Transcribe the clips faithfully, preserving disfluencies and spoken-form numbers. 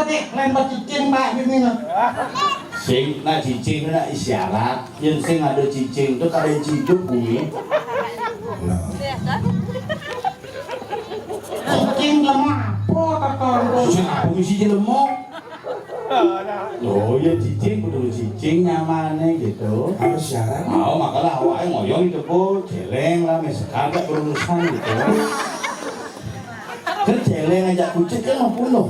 Lén becicing, Pak, gini, no. Sing, nak cicing, nak isyarat. Yén sing ada cicing tu kada cidup bumi. Nah. Cicing lemah apa, Kakang? Cicing apa mesti dia lemah? Oh, ya cicing, betul cicing nyamannya gitu. Harus syarat. Mau makalah awaknya ngoyong gitu, Bu. Celeng lah, mesekar gak berurusan gitu. Kan celeng ajak kucing kan mau punah.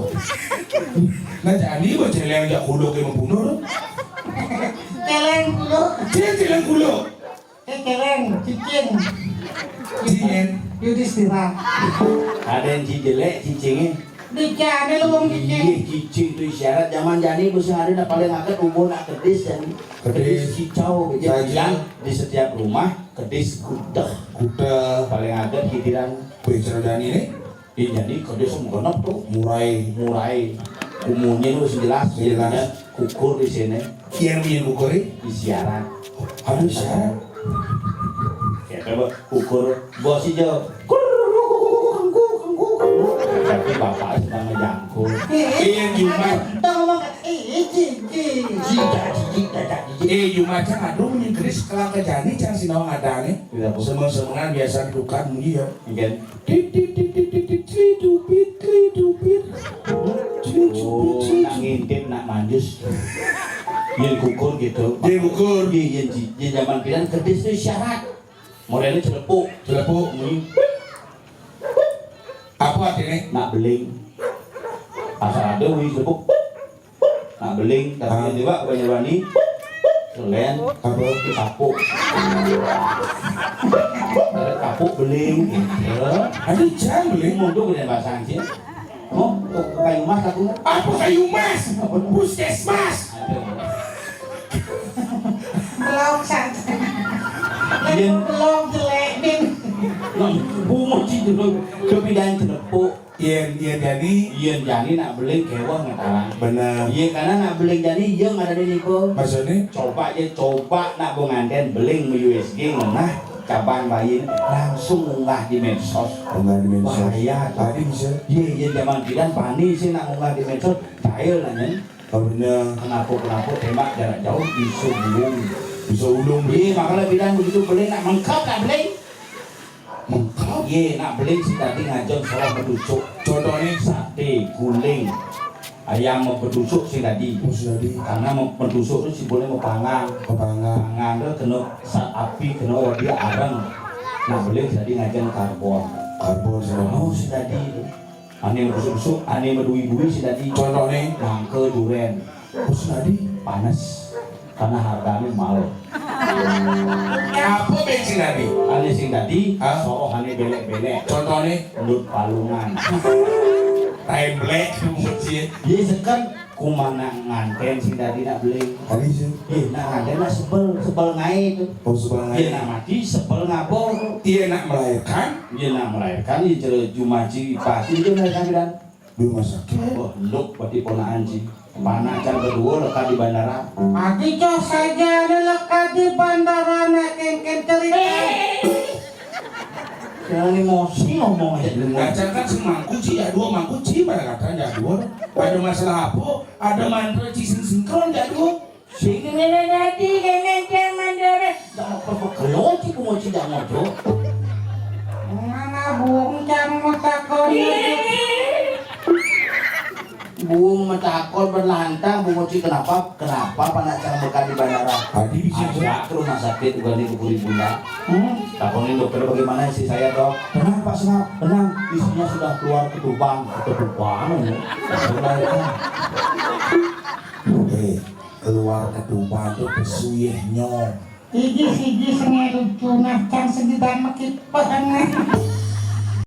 Nah, jadi buat celeng ajak kulo ke mau punah tu. Celeng kulo. Cil celeng kulo. Eh, celeng, cicing. Cicing. Yudhistira. Ada yang cijelek, cicingnya. Dicari lu wong cicing. Iya, cicing tu isyarat zaman jani, bos yang ada nak paling akad umur nak kedis, jani. Kedis. Kedis kicau, jadi. Saja. Di setiap rumah, kedis gudeg. Gudeg. Paling akad giliran. Bicara jani ni. Iya, jani kedis menggenep tu. Murai. Murai. Umurnya wis jelas. Jelas. Jadinya kukur di sini. Iya, iya, kukur ni. Isyarat. Ada isyarat. Ya, coba kukur. Bos hijau. Kur, kangku, kangku, kangku. Tapi bapak sedang ngejangkul. Iya, Jumat. Tolong, eh, eh, ji, ji. Ji, ji, ji, ji, ji. Eh, Jumat cang aduh, nyengkeris kelak ke jani, cang sinau ngadang ni. Iya, Bu. Semeng-semengan biasa dudukan, iya. Mungkin. Tit, tit, tit, tit, tit, tit, tit, tit, tit, tit. Tit, tit, tit, tit, tit. Oh, nak ngintip, nak manjus. Yén kukur gitu. Yén kukur. Yén, yén, yén zaman pidan kedis tu syarat. Modelnya celepuk. Celepuk. Bunyi. Apa artinya? Nak beling. Asal ada bunyi celepuk. Nak beling, tapi ah. Yang juga kebanyakan ni. Kelen. Apa? Kapuk. Ada kapuk beling. Ya. Ada jam beling. Mundur dengan bahasa Inggris. Oh, kayu mas aku. Apa kayu mas? Apa? Puskesmas. Aduh. Belum santai. Iya. Belum jelek, Din. Bungut sih dulu. Kepidan celepuk. Yén, yén jani. Yén jani nak beling kéweh ngataran. Bener. Iya, karena nak beling jani, iya nggak ada nipu. Maksudnya? Coba aja, coba nak pengantin beling me U S G ngengah cabang bayi langsung ngunggah di medsos. Ngunggah di medsos. Bahaya tuh. Tadi bisa. Iya, iya, zaman pidan bani sih nak ngunggah di medsos. Cair nanya. Oh, bener. Kenapa, kenapa tembak jarak jauh bisa ulung. Bisa ulung. Iya, makanya pidan begitu beling nak mengkap nak beling. Mengkap? Yé, nak beling sing dadi ngajeng solah medusuk. Contohnya? Saté, guling, ayam medusuk sing dadi. Oh, sing dadi. Karena me-, medusuk tu sing boleh mepanggang. Mepanggang. Panggang tu kena sa-, api, kena wedi areng. Nak beling sing dadi ngajeng karbon. Karbon sing dadi. Oh, sing dadi. Ané medusuk-dusuk, ané medui-dui sing dadi. Contohnya? Nangka durén. Terus tadi? Panas. Karena harganya mahal. Apa bensin tadi? Ané sing dadi, hah? Soroh ané belek-belek. Contohnya? Ndut palungan. Templek, sih. Iya, sekan kumana nganten sing dadi nak beling. Tadi sih. Iya, nak nganten nak sebel, sebel ngaé itu. Oh, sebel ngaé. Iya, nak mati, sebel ngabor. Iya, nak melahirkan. Iya, nak melahirkan, iya, jero jumaji pasti itu melahirkan, Bidan. Di rumah sakit. Oh, nduk berarti ponaan, Ji. Mana can kedua lekat di bandara. Adi cos saja ada lekat di bandara, nak kéngkén cerita. Jangan emosi ngomong aja dulu. Kaca kan semangku, Ji, ya dua mangku, Ji, pada kata ya dua. Ada masalah apa? Ada mantra, Ji, sing sinkron ya dua. Sing ngene dadi kene cang mandere. Jangan perlu kelo ci bungo ci jangan jo. Mana buung cang metakon. Buung metakon berlantang bungo ci kenapa, kenapa panak cang mekat di bandara? Tadi bisa. Ajak ke rumah sakit, bukan di kubur ibunda. Hmm? Takonin dokter bagaimana istri saya, Dok? Tenang, Pak Senap, tenang. Istrinya sudah keluar ketuban. Ketuban, ya. Melahirkan. Eh, keluar ketuban tu pesuyihnyo. Iji siji sengeh lucu, nah, cang segi dan mekipeh, nah.